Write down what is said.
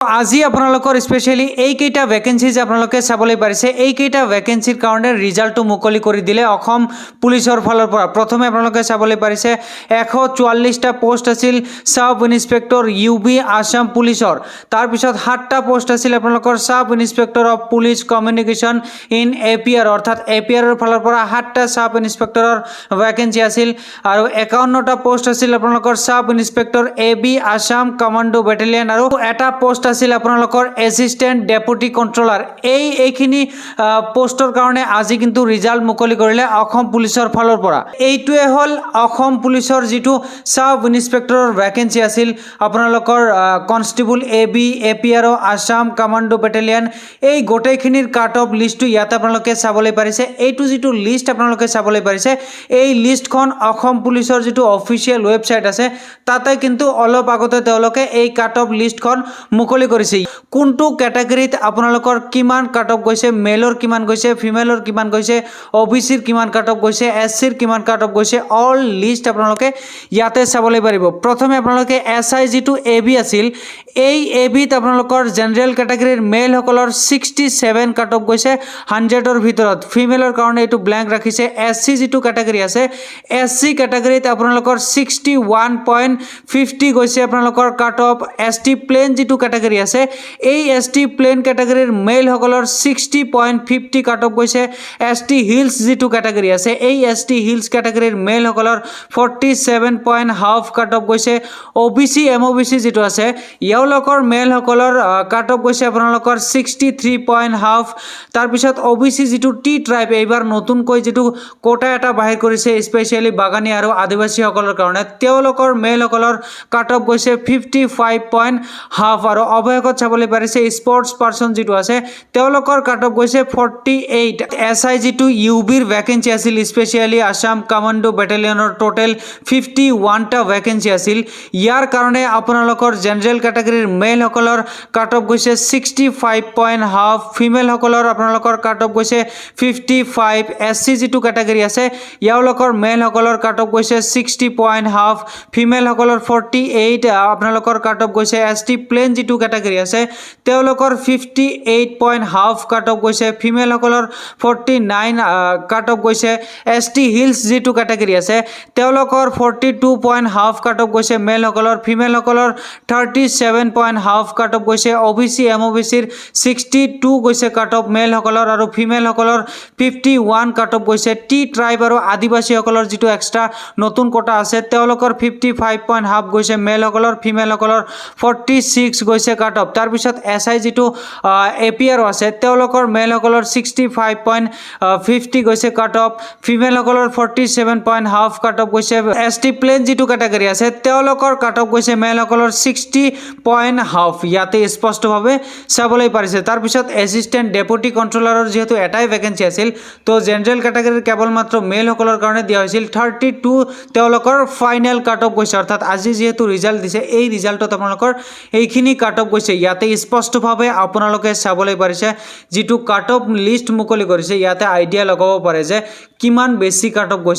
আজি আপোনালোকৰ স্পেচিয়েলি এইকেইটা ভেকেঞ্চি যে আপোনালোকে চাবলৈ পাৰিছে, এইকেইটা ভেকেঞ্চিৰ কাৰণে ৰিজাল্টটো মুকলি কৰি দিলে অসম পুলিচৰ ফালৰ পৰা। প্ৰথমে আপোনালোকে চাবলৈ পাৰিছে, 144টা পষ্ট আছিল sub inspector U B Assam পুলিচৰ। তাৰপিছত সাতটা পষ্ট আছিল আপোনালোকৰ Sub Inspector of Police Communication in APR, অৰ্থাৎ এ পি আৰৰ ফালৰ পৰা সাতটা ছাব ইনস্পেক্টৰৰ ভেকেঞ্চি আছিল। আৰু 51টা পষ্ট আছিল আপোনালোকৰ Sub Inspector AB Assam Commando Battalion আৰু এটা পষ্ট আছিল আপোনালোকৰ এছিষ্টেণ্ট ডেপুটি কণ্ট্ৰলাৰ। এইখিনি পষ্টৰ কাৰণে আজি কিন্তু ৰিজাল্ট মুকলি কৰিলে অসম পুলিচৰ ফালৰ পৰা। এইটোৱে হ'ল অসম পুলিচৰ যিটো ছাব ইনস্পেক্টৰৰ ভেকেঞ্চি আছিল, আপোনালোকৰ constable AB, APR, Assam commando battalion, এই গোটেইখিনিৰ কাট অফ লিষ্টটো ইয়াতে আপোনালোকে চাবলৈ পাৰিছে। এইটো যিটো লিষ্ট আপোনালোকে চাবলৈ পাৰিছে, এই লিষ্টখন অসম পুলিচৰ যিটো অফিচিয়েল ৱেবছাইট আছে, তাতে কিন্তু অলপ আগতে তেওঁলোকে এই কাট অফ লিষ্টখন মুকলি কৰিছে। কোনটো কেটেগৰীত আপোনালোকৰ কিমান কাট অফ গৈছে, মেলৰ কিমান গৈছে, ফিমেলৰ কিমান গৈছে, অ' বি চিৰ কিমান কাট অফ গৈছে, এছ চিৰ কিমান কাট অফ গৈছে, অল লিষ্ট আপোনালোকে ইয়াতে চাবলৈ পাৰিব। প্ৰথমে আপোনালোকে এছ I যিটো এ বি আছিল, এই এ বিত আপোনালোকৰ জেনেৰেল কেটেগৰীৰ মেলসকলৰ 67 কাট অফ গৈছে 100ৰ ভিতৰত। ফিমেলৰ কাৰণে এইটো ব্লেংক ৰাখিছে। এছ চি যিটো কেটেগৰী আছে, এছ চি কেটেগৰীত আপোনালোকৰ 61.50 গৈছে আপোনালোকৰ cut off. S T plain যিটো কেটেগৰী আছে, এই এছ টি প্লেইন কেটেগৰীৰ মেলসকলৰ 60.50 কাট অফ গৈছে। এছ টি হিলছ যিটো কেটেগৰী আছে, এই এছ টি হিলছ কেটেগৰীৰ মেলসকলৰ 47.5 কাট অফ গৈছে। O' B C, M O' B C যিটো আছে, এওঁলোকৰ মেলসকলৰ কাট অফ গৈছে আপোনালোকৰ 63.5। তাৰপিছত অ' বি চি যিটো টি ট্ৰাইব, এইবাৰ নতুনকৈ যিটো কোটা এটা বাহিৰ কৰিছে স্পেচিয়েলি বাগানী আৰু আদিবাসীসকলৰ কাৰণে, তেওঁলোকৰ মেলসকলৰ কাট অফ গৈছে 55.5। আৰু অৱশেষত চাবলৈ পাৰিছে, স্পৰ্টছ পাৰ্চন যিটো আছে, তেওঁলোকৰ কাট অফ গৈছে 48। এছ I যিটো ইউ বিৰ ভেকেঞ্চি আছিল, স্পেচিয়েলি আছাম কমাণ্ডো বেটেলিয়নৰ টোটেল 51টা ভেকেঞ্চি আছিল। ইয়াৰ কাৰণে আপোনালোকৰ জেনেৰেল কেটেগৰীৰ মেলসকলৰ কাট অফ গৈছে 65.5, ফিমেলসকলৰ আপোনালোকৰ কাট অফ গৈছে 55। এছ চি যিটো কেটেগৰী আছে, এওঁলোকৰ মেলসকলৰ কাট অফ গৈছে 60.5, ফিমেলসকলৰ 48 আপোনালোকৰ কাট অফ গৈছে। এছ টি প্লেন যিটো কেটেগৰী আছে, তেওঁলোকৰ 58.5 কাট অফ গৈছে, ফিমেলসকলৰ 49 কাট অফ গৈছে। এছ টি হিলছ যিটো কেটেগৰী আছে, তেওঁলোকৰ 42.5 কাট অফ গৈছে মেলসকলৰ, ফিমেলসকলৰ 37.5 কাট অফ গৈছে। O' B C, M O' B চিৰ 62 গৈছে কাট অফ মেলসকলৰ আৰু ফিমেলসকলৰ 51 কাট অফ গৈছে। টি ট্ৰাইব আৰু আদিবাসীসকলৰ যিটো এক্সট্ৰা নতুন কোটা আছে, তেওঁলোকৰ 55.5 গৈছে মেলসকলৰ, ফিমেলসকলৰ 46 গৈছে কাট অফ। তাৰপিছত এছ I যিটো এ পি আৰ আছে, তেওঁলোকৰ মেলসকলৰ 65.50 গৈছে কাট অফ, ফিমেলসকলৰ 47.5 কাট অফ গৈছে। এছ টি প্লেন যিটো কেটেগৰী আছে, তেওঁলোকৰ কাট অফ গৈছে মেলসকলৰ 60.5, ইয়াতে স্পষ্টভাৱে চাবলৈ পাৰিছে। তাৰপিছত এছিষ্টেণ্ট ডেপুটি কণ্ট্ৰলাৰৰ যিহেতু এটাই ভেকেঞ্চি আছিল, তো জেনেৰেল কেটেগৰীৰ কেৱল মাত্ৰ মেলসকলৰ কাৰণে দিয়া হৈছিল। 32 তেওঁলোকৰ ফাইনেল কাট অফ গৈছে। অৰ্থাৎ আজি যিহেতু ৰিজাল্ট দিছে, এই ৰিজাল্টত আপোনালোকৰ এইখিনি কাট অফ গৈছে। ইয়াতে স্পষ্টভাৱে আপোনালোকে চাবলৈ পাৰিছে, যিটো কাট অফ লিষ্ট মুকলি কৰিছে, ইয়াতে আইডিয়া লগাব পাৰে যে কিমান বেছি কাট অফ গৈছে।